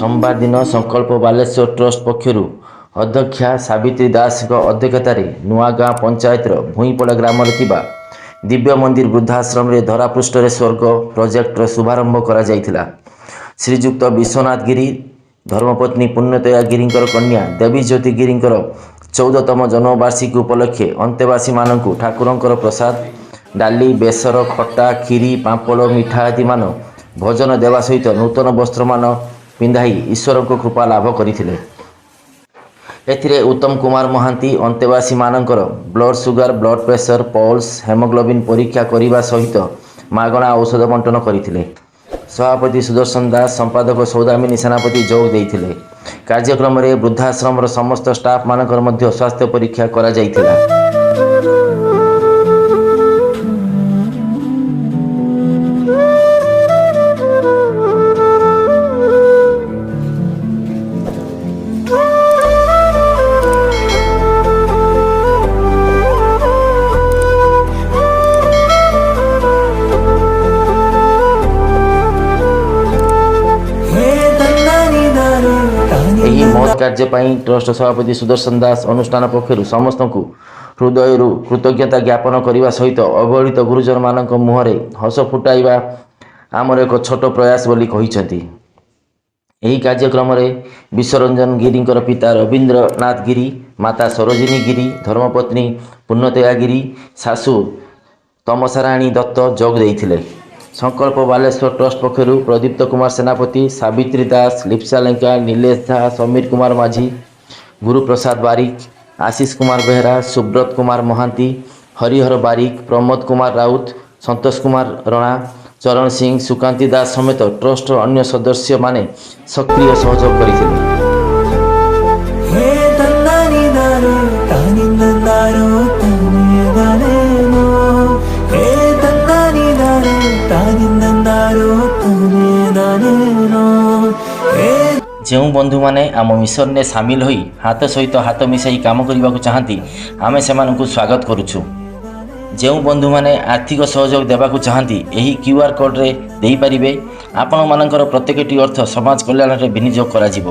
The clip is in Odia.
ସୋମବାର ଦିନ ସଂକଳ୍ପ ବାଲେଶ୍ୱର ଟ୍ରଷ୍ଟ ପକ୍ଷରୁ ଅଧ୍ୟକ୍ଷା ସାବିତ୍ରୀ ଦାସଙ୍କ ଅଧ୍ୟକ୍ଷତାରେ ନୂଆଗାଁ ପଞ୍ଚାୟତର ଭୂଇଁପଡ଼ା ଗ୍ରାମରେ ଥିବା ଦିବ୍ୟ ମନ୍ଦିର ବୃଦ୍ଧାଶ୍ରମରେ ଧରାପୃଷ୍ଠରେ ସ୍ୱର୍ଗ ପ୍ରୋଜେକ୍ଟର ଶୁଭାରମ୍ଭ କରାଯାଇଥିଲା। ଶ୍ରୀଯୁକ୍ତ ବିଶ୍ୱନାଥ ଗିରି, ଧର୍ମପତ୍ନୀ ପୁଣ୍ୟତୟା ଗିରିଙ୍କର କନ୍ୟା ଦେବୀ ଜ୍ୟୋତି ଗିରିଙ୍କର 14ତମ ଜନ୍ମବାର୍ଷିକୀ ଉପଲକ୍ଷେ ଅନ୍ତେବାସୀମାନଙ୍କୁ ଠାକୁରଙ୍କର ପ୍ରସାଦ, ଡାଲି, ବେସର, ଖଟା, କ୍ଷୀରି, ପାମ୍ପଡ଼, ମିଠା ଆଦିମାନ ଭୋଜନ ଦେବା ସହିତ ନୂତନ ବସ୍ତ୍ରମାନ ପିନ୍ଧାଇ ଈଶ୍ୱରଙ୍କ କୃପା ଲାଭ କରିଥିଲେ। ଏଥିରେ Uttam Kumar Mohanty ଅନ୍ତେବାସୀମାନଙ୍କର blood sugar, blood pressure, pulse, haemoglobin ପରୀକ୍ଷା କରିବା ସହିତ ମାଗଣା ଔଷଧ ବଣ୍ଟନ କରିଥିଲେ। ସଭାପତି ସୁଦର୍ଶନ ଦାସ, ସମ୍ପାଦକ ସୌଦାମିନୀ ସେନାପତି ଯୋଗ ଦେଇଥିଲେ। କାର୍ଯ୍ୟକ୍ରମରେ ବୃଦ୍ଧାଶ୍ରମର ସମସ୍ତ ଷ୍ଟାଫ୍ମାନଙ୍କର ମଧ୍ୟ ସ୍ୱାସ୍ଥ୍ୟ ପରୀକ୍ଷା କରାଯାଇଥିଲା। ଏହି ମହତ୍ କାର୍ଯ୍ୟ ପାଇଁ ଟ୍ରଷ୍ଟ ସଭାପତି ସୁଦର୍ଶନ ଦାସ ଅନୁଷ୍ଠାନ ପକ୍ଷରୁ ସମସ୍ତଙ୍କୁ ହୃଦୟରୁ କୃତଜ୍ଞତା ଜ୍ଞାପନ କରିବା ସହିତ ଅବହେଳିତ ଗୁରୁଜନମାନଙ୍କ ମୁହଁରେ ହସ ଫୁଟାଇବା ଆମର ଏକ ଛୋଟ ପ୍ରୟାସ ବୋଲି କହିଛନ୍ତି। ଏହି କାର୍ଯ୍ୟକ୍ରମରେ ବିଶ୍ୱରଞ୍ଜନ ଗିରିଙ୍କର ପିତା ରବୀନ୍ଦ୍ରନାଥ ଗିରି, ମାତା ସରୋଜିନୀ ଗିରି, ଧର୍ମପତ୍ନୀ ପୂର୍ଣ୍ଣତୟା ଗିରି, ଶାଶୁ ତମସାରାଣୀ ଦତ୍ତ ଯୋଗ ଦେଇଥିଲେ। ସଂକଳ୍ପ ବାଲେଶ୍ୱର ଟ୍ରଷ୍ଟ ପକ୍ଷରୁ ପ୍ରଦୀପ୍ତ କୁମାର ସେନାପତି, ସାବିତ୍ରୀ ଦାସ, ଲିପ୍ସା ଲେଙ୍କା, ନିଲେଶ ଝା, ସମୀର କୁମାର ମାଝୀ, ଗୁରୁପ୍ରସାଦ ବାରିକ, ଆଶିଷ କୁମାର ବେହେରା, ସୁବ୍ରତ କୁମାର ମହାନ୍ତି, ହରିହର ବାରିକ, ପ୍ରମୋଦ କୁମାର ରାଉତ, ସନ୍ତୋଷ କୁମାର ରଣା, ଚରଣ ସିଂ, ସୁକାନ୍ତି ଦାସ ସମେତ ଟ୍ରଷ୍ଟର ଅନ୍ୟ ସଦସ୍ୟମାନେ ସକ୍ରିୟ ସହଯୋଗ କରିଥିଲେ। ହେ ତନ୍ନାନି ଦାରୋ ତାନି ଦାରୋ ତାନି ଦାରେନୋ, ହେ ତନ୍ନାନି ଦାରୋ ତାନି ଦାରୋ ତାନି ଦାରେନୋ, ହେ। ଯେଉଁ ବନ୍ଧୁମାନେ ଆମ ମିଶନରେ ସାମିଲ ହୋଇ ହାତ ସହିତ ହାତ ମିଶାଇ କାମ କରିବାକୁ ଚାହାନ୍ତି, ଆମେ ସେମାନଙ୍କୁ ସ୍ୱାଗତ କରୁଛୁ। ଯେଉଁ ବନ୍ଧୁମାନେ ଆର୍ଥିକ ସହଯୋଗ ଦେବାକୁ ଚାହାନ୍ତି, ଏହି କ୍ୟୁଆର୍ କୋଡ଼୍ରେ ଦେଇପାରିବେ। ଆପଣମାନଙ୍କର ପ୍ରତ୍ୟେକଟି ଅର୍ଥ ସମାଜ କଲ୍ୟାଣରେ ବିନିଯୋଗ କରାଯିବ।